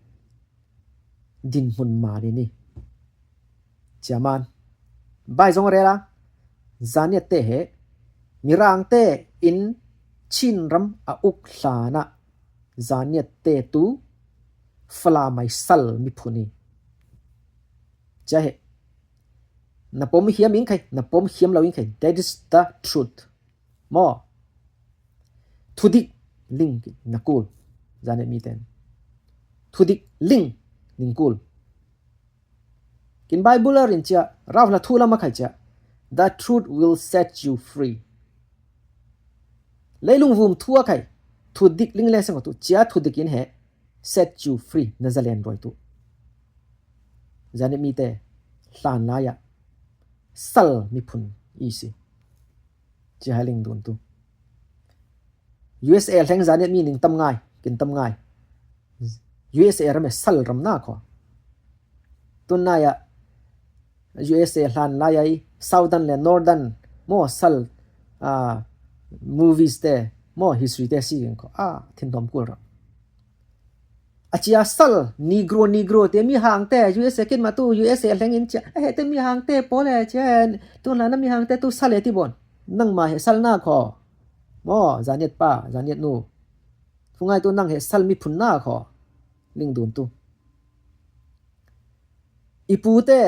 Dinhmun mah ni ni. Cia man. Bai zong rela. Zanniat te he. Mirang te in Chin ram a uk hlan ah. Zanniat te tu Falam ai sal miphun i. Cia he. Na pom hiam in khai, na pom hiam lo in khai. That is the truth. Maw. Thudik ling na kul. Zanniat mi ten. Thudik ling ning kul. Kin Bible a rin cia, rauhla thu lam a khai cia. The truth will set you free. Leilung vum thu a khai. Thudik ling le sang tu cia thudik in he. Set you free. Na zalen roi tu. Zanniat mi te. Hlan lai ah. Sal miphun i si. Cia hai ling dun tu. U S A hleng Zanniat mi ning tam ngai, kin tam ngai. U S A ram e sal ram na kho. Tun nai ah U S A hlan lai ai Southern le Northern maw sal, ah, movies te maw history te si kho. Ah, thin tom kul ram. A cia sal, Negro, Negro te mi hang te, U S A kin ma tu, U S A hleng in cia, eh, te mi hang te pawl e cia, tu na na mi hang te tu sal e ti bon. Nang ma he sal na kho. Maw, Zanniat pa, Zanniat nu. Thungai tu nang he sal miphun na kho. Ling dun tu. I pu te,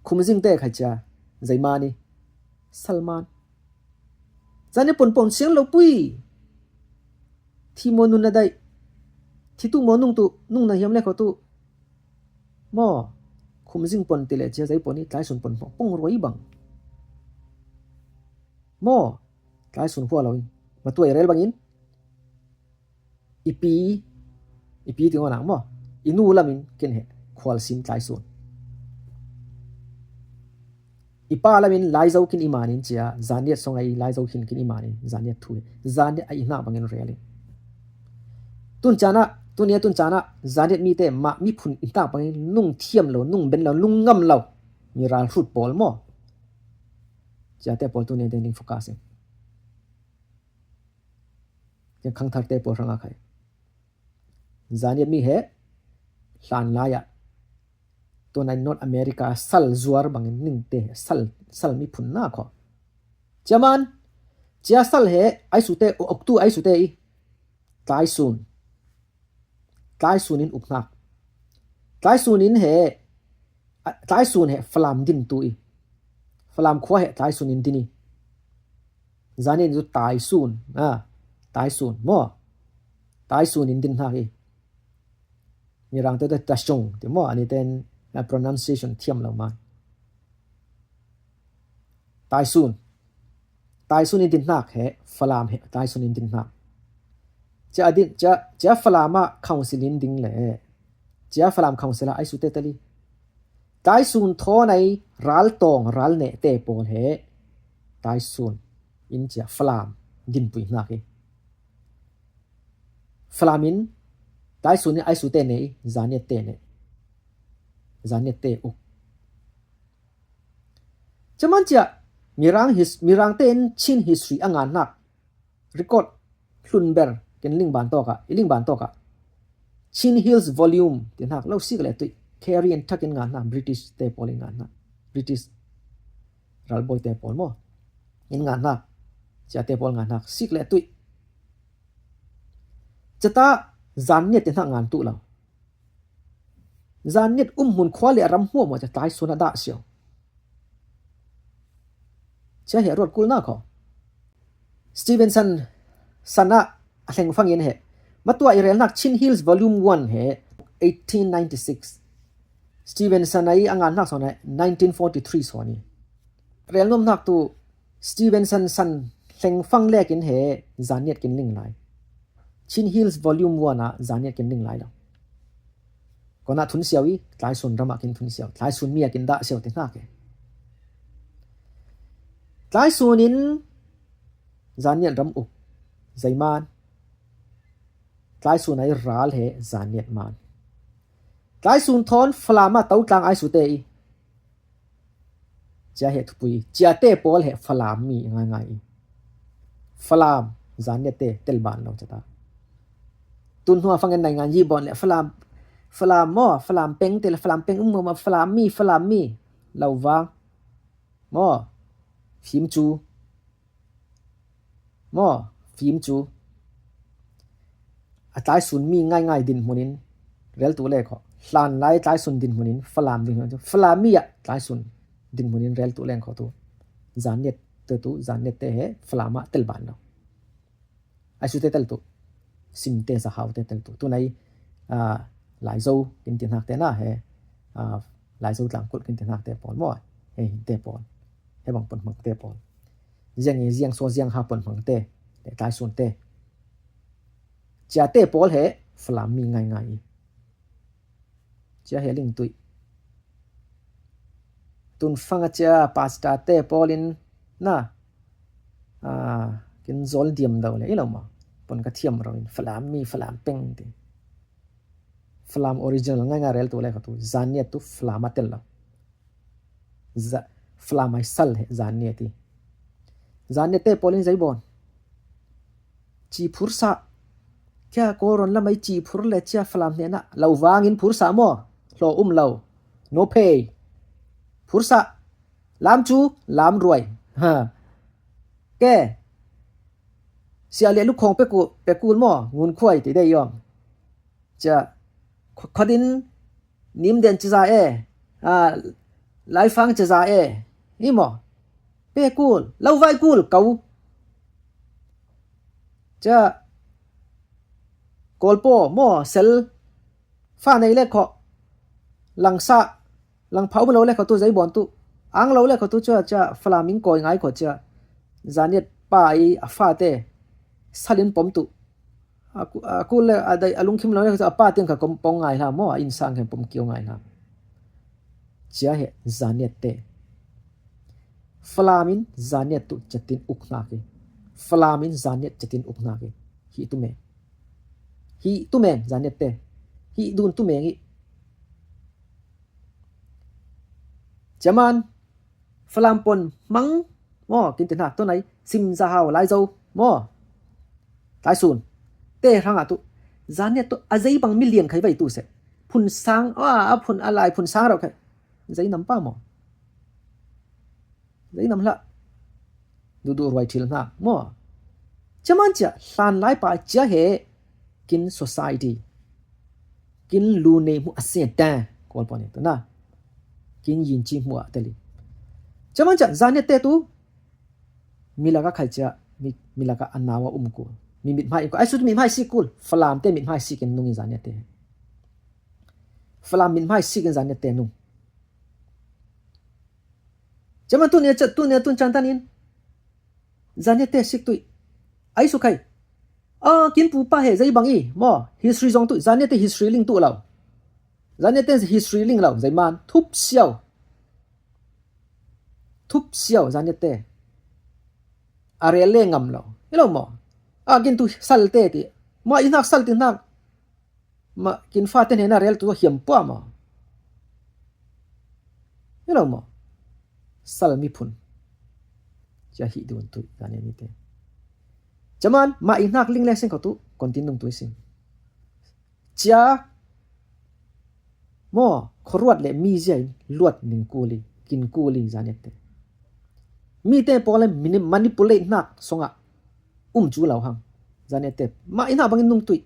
khumzing te khai cia. Zeimani. Salman. Zani ponpon siang lo pui. Thi mo nun na dai. Thi tu mo nung tu, nung na hiam le kho tu. Mo. Khum zing pon ti le chia zai pon i tlai sun pon mo. Pong ruai bang. Mo. Tlai sun hua lo i. Ma tuai rel bangin. I pi, i pi ti ngawh nak maw? I nu lamin ken he khual sim tlai sun. I pa lamin Laizo kin i manin cia, Zaniat song ai Laizo khin kin i manin, Zaniat thu, Zaniat a i hnak bangin rel in. Tun cana, tun ia tun cana, Zaniat mite mah miphun i hnak bangin nung thiam lo, nung ben lo, nung ngam lo. Mi ral hrut pawl maw? Ciate pawl tun ia te ning focus in. Ken khangtharte pawl hrangah khai. Zaniat mi he hlan lai ah tunai North America sal zuar bangin ningte he sal, sal miphun na kho. Ciaman, cia sal he aisute, oktu aisute i. Tlai sun. Tlai sun in uk hnak. Tlai sun in he, a, tlai sun he Falam din tu i. Falam khua he tlai sun in din i. Zaniat in zu tai sun. A, tai sun. Maw. Tai sun in din hnak i. Mirang te te ta shung. Ti maw. Ani ten, a, pronunciation thiam lo man. Tai sun. Tai sun in din hnak he, Falam he, tai sun in din hnak. Cia din, cia, cia Falam ah council in ding le. Cia Falam council ah aisute tali. Tai sun thawn ai ral tawng, ral neh te pawl he. Tai sun in cia Falam din pui hnak hi. Falam in, tai sun in aisute ne i, Zaniat te ne. Zaniat te uk. Caman cia, Mirang his-, Mirang te in Chin history a ngan hnak. Record hlun ber, ken ling ban tawk ah, i ling ban tawk ah. Chin Hills Volume, ti hnak, lo sik le tuih. Carey and Tuck in ngan hnak, British te pawl in ngan hnak. British ralbawi te pawl maw. In ngan hnak. Cia te pawl ngan hnak, sik le tuih. Cata, Zaniat ti hnak ngan tuh lo. Zaniat um hmun khua le ram hmuahhmuah ca tlai sun a dah sio. Cia he ruat kul na kho. Stevenson san ah a hleng fangin he. Matuah i relnak Chin Hills Volume one he eighteen ninety-six. Stevenson ai a ngannak sawn he nineteen forty-three sawn i. Relnuamhnak tu Stevenson san hleng fang lekin he Zaniat kin ling lai. Chin Hills Volume one ah Zaniat kin ling lai lo. Kona thun siau i, tlai sun ramah kin thun siau, tlai sun mi a kin dah siau ti hnak e. Tlai sun in Zaniat ram uk, zeiman. Tlai sun ai ral he Zaniat man. Tlai sun thawn Falam ah Totlang ai sute i. Cia he thupui, ciate pawl he Falam mi ngaingai i. Falam, Zaniat te, tel ban lo cata. Tun hnuah fangin naingan yi bawn le Falam, Falam maw, Falam peng te le Falam peng um maw, Falam mi, Falam mi. Lo vang. Maw, fim cu. Maw, fim cu. A tlai sun mi ngaingai dinhmun in rel tu le kho. Hlan lai tlai sun dinhmun in Falam dinhmun cu. Falam mi ah tlai sun dinhmun in rel tu le kho tu. Zaniat te tu, Zaniat te he Falam ah tel ban lo. Ai sute tel tu. Sim te, Zahau te tel tu. Tu nai, ah, Laizo kin ti hnak te na he, ah, Laizo tlangkulh kin ti hnak te pawl maw. He hin te pawl. He bang pon hmang te pawl. Ziang i ziang so ziang ha pon hmang te. Le tlai sun te. Cia te pawl he Falam mi ngaingai i. Cia he ling tuih. Tun fang a cia pastor te pawl in na. Ah, kin zol diam do le i lo ma. Pon ka thiam ro in Falam mi, Falam peng ti. Falam original ngaingai rel tu le kho tu. Zaniat tu Falam a tel lo. Za-, Falam ai sal he Zaniat i. Zaniat te pawl in zei bawn. Ci phursa. Kia koron lam ai ci phur le cia Falam hnena. Lo vangin phursa maw. Hlo um lo. No pay. Phursa. Lam cu, lam ruai. Ha. Ke. Sia le lukhong peku, pekul maw. Ngun khuai ti dei yom. Cia, kho-, khodin nim den ci za e, a, laifang ci za e, I maw? Pe kul, lo vai kul, kau. Cia, Kawlpaw, maw, sel, fa nei le khaw, langsa, langpha um lo le khaw tu, zei bawn tu, ang lo le khaw tu cia, cia, Falam in kawi ngai khaw cia, Zaniat pa i a fate, salin pom tu. A ku-, a kul le a dai a lungkhim lo le khaw cia, a pa tiang kha kom pong ngai hla maw, a insang kha pom kiau ngai hla. Cia he, Zaniat te. Falam in Zaniat tu catin uk hna ke. Falam in Zaniat catin uk hna ke. Hi tu meng. Hi tu meng, Zaniat te. Hi dun tu meng i. Cia man, Falam pon mang, maw, kin ti hna, tu nai, Sim Za Hau, Lai Zo, maw. Lai Sun. Te hrang a tu. Zaniat tu, a zei bang mi lian khai vai tu se. Phun sang, a, a phun a lai, phun sang rau khai. Zei nam pa maw. Zei nam hla. Dudu ruai thil hna. Maw. Cia man cia, hlan lai pa cia he, kin society. Kin lu ne hmu a se ta. Kawlpaw ne tu na. Kin yin ci hmu a te li. Cia man cia, Zaniat te tu. Mi laka khai cia, mi, mi laka a nawa um kul. Mi mit hmai kul. Ai su tu mit hmai si kul. Falam te mit hmai si kin nung in Zaniat te. Falam mit hmai si kin Zaniat te nung. Cia man tu ne, cia tu ne, tun can tan in. Zaniat te sik tui. Ai su khai. A, kin pu pa he zei bang i, maw, history zong tu, Zaniat te history ling tu lo. Zaniat te history ling lo, zei man, thup siau. Thup siau, Zaniat te. A rel le ngam lo. I lo maw. A, kin tu sal te ti. Maw, i hnak sal ti hnak. Ma, kin fa te hne na rel tu hiam pua maw. Hello maw. Sal mi phun. Cia hi dun tu, Zaniat mi te. Cia man, ma i hnak ling le sing kho tu, kon tin nung tu i sing. Cia, maw, khuaruat le mi zia in luat ning kuli, kin kuli Zaniat te. Mi te pawl le mini-, manipulate hnak songa, um cu lo hang. Zaniat te, ma i hnak bangin nung tui.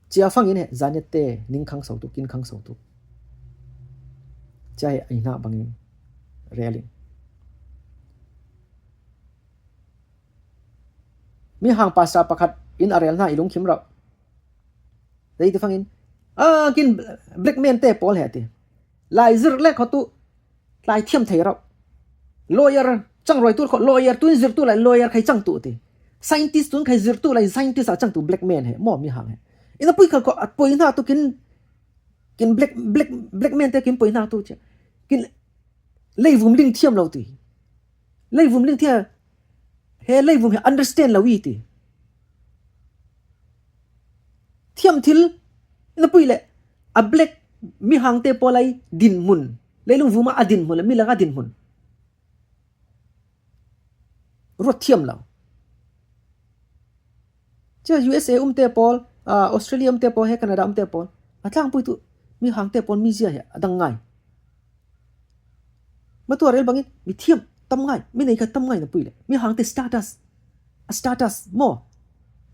Cia fangin he, Zaniat te, ning khang so tu, kin khang so tu. Cia he, a i hnak bangin, rel in. Mi hang pastor pakhat in a rel hna i lungkhim rauh. Zei ti fangin, a, kin black man te pawl he ti. Lai zir le kho tu, lai thiam thei rauh. Lawyer, cang ruai tu kho, lawyer tu in zir tu lai, lawyer khai cang tu ti. Scientist tu in khai zir tu lai, scientist a cang tu black man he, maw mi hang he. Ina pui khal kho, a pui hna tu kin, kin black, black, black man te kin pui hna tu cia. Kin leivum ling thiam lo ti. Leivum ling thiam, he leivum he understand lo i ti. Thiam thil, na pui le, a black mi hang te pawl ai dinhmun. Leilung vuma a dinhmun, le mi laka dinhmun. Ruat thiam lo. Cia U S A um te pawl, a, Australia um te pawl, he Canada um te pawl. A tlangpui tu, mi hang te pawl, mi zia he, a dang ngai. Matu a rel bangin, mi thiam, tam ngai, mi nei kha tam ngai na pui le. Mi hang te status, a status, maw.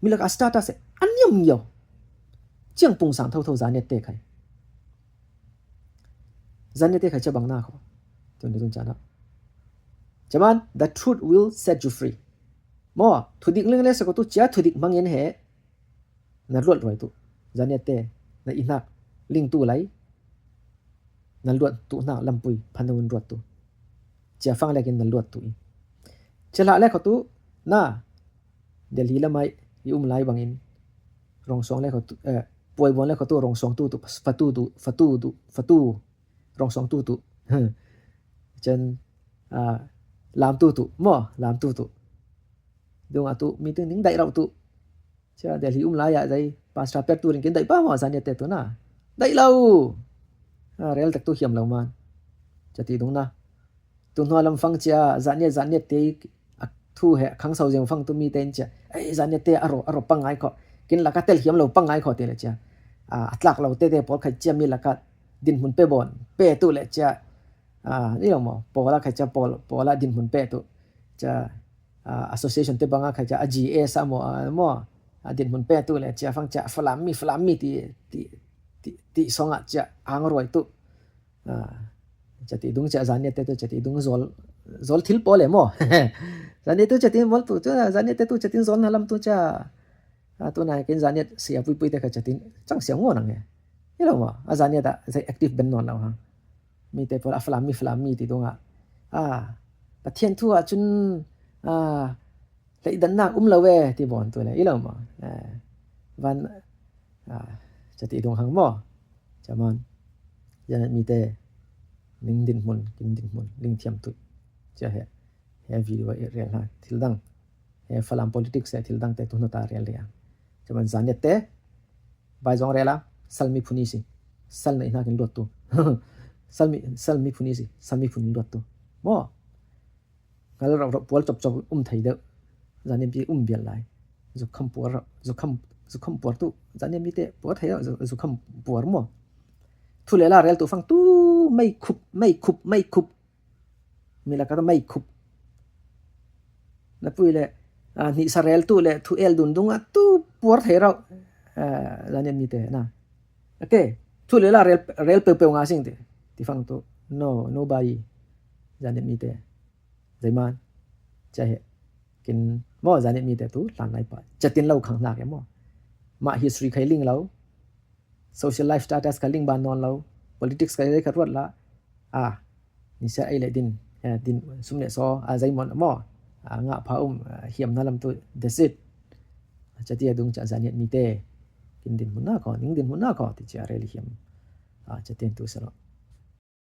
Mi laka a status e, a niam ngiau. Ciang pung sang tho tho Zaniat te khai. Zaniat te khai cia bang na kho. Tun tun cana. Cia man, the truth will set you free. Maw, thudik ling le sa ko tu cia thudik mangin he. Na luat ruai tu. Zaniat te, na i hnak ling tu lai. Na luat tu hnak lampui, phan na un ruat tu. Cia fang lekin na luat tu i. Cia hlah le kho tu, na. Delhi lamai, i um lai bangin. Rong song le kho tu, eh, puai buan le kho tu, rong song tu tu, fatu tu, fatu tu, fatu. Rong song tu tu. Cen, ah, lam tu tu, maw, lam tu tu. Dung a tu, meeting ning daih rauh tu. Cia Delhi um lai ah zei, pastor pek tu ring kin daih pa maw, Zaniat te tu na. Daih lo. Ah, rel tak tu hiam lo man. Cia ti dung na. Tu hnua lam fang cia, Zaniat, Zaniat te, a thu he, khang sau zeng fang tu mi te in cia. Ei, Zaniat te, a ro, a ro pang ngai kho. Kin laka tel hiam lo pang ngai kho te le cia. Ah, a tlak lo te te pawl khat cia mi laka dinhmun pe bawn. Pe tu le cia. Ah, ni lo maw, pawla khat cia pawl, pawla dinhmun pe tu. Cia, ah, association te banga khat cia, a G A sa maw, ah, maw. A dinhmun pe tu le cia fang cia, Falam mi, Falam mi ti, ti, ti, ti song a cia, ang ruai tu. Ah, Chati dung cha Zaniat te tu chati dung zol, zol thil pawl e maw. Zaniat tu chati mawl tu cha, Zaniat te tu chati zol na lam tu cha. A, tu na kin Zaniat sia pui pui te kha chati chang sia ngo nang e. Ilo maw, a Zaniat a zai active ben non lo ha. Mi te pawl a Falam mi, Falam mi ti dung a. A, Pathian thu a chun, a, lei dan nak um lo e ti bon tu le. Ilo maw. A, van, a, chati dung hang maw. Chaman. Zaniat mi te ning din mun, king din mun, ling thiam tu. Cha he. He video i rel ha, thil dang. He Falam politics he thil dang te tu na ta rel ria. Chaman Zaniat te, bai zong rel a, sal mi phuni si. Sal na ina kin luat tu. Sal mi, sal mi phuni si, sal mi phuni luat tu. Maw. Ngal rau rau pual chop chop um thei deuh. Zaniat mi um bial lai. Zukham puar, zukham, zukham puar tu. Zaniat mi te puar thei deuh, zu-, zukham puar maw. Thu le la rel tu fang tu, mei khup, mei khup, mei khup. Mi la ka ta mei khup. Na pui le, a, ni sa rel tu le, thu el dun dung a tu puar thei rau. A, Zaniat mi te na. Okay, thu le la rel, rel peu peu nga sing te. Ti fang tu, no, nobody. Zaniat mi te. Zai man. Cha he. Kin, maw Zaniat mi te tu, lan lai pa. Chatin lo khang nak e maw. Ma history khai ling lo. Social life status ka ling ban non lo, politics ka lei ka ruat la. A, ni sia ei le din, eh, din sum le so, a, zai mon maw. A, nga pha um, a, hiam na lam tu, that's it. Chati a dung cha Zaniat mi te. Kin din mun na ko, ning din mun na ko, ti cha rel hiam. A, chati tu sa lo.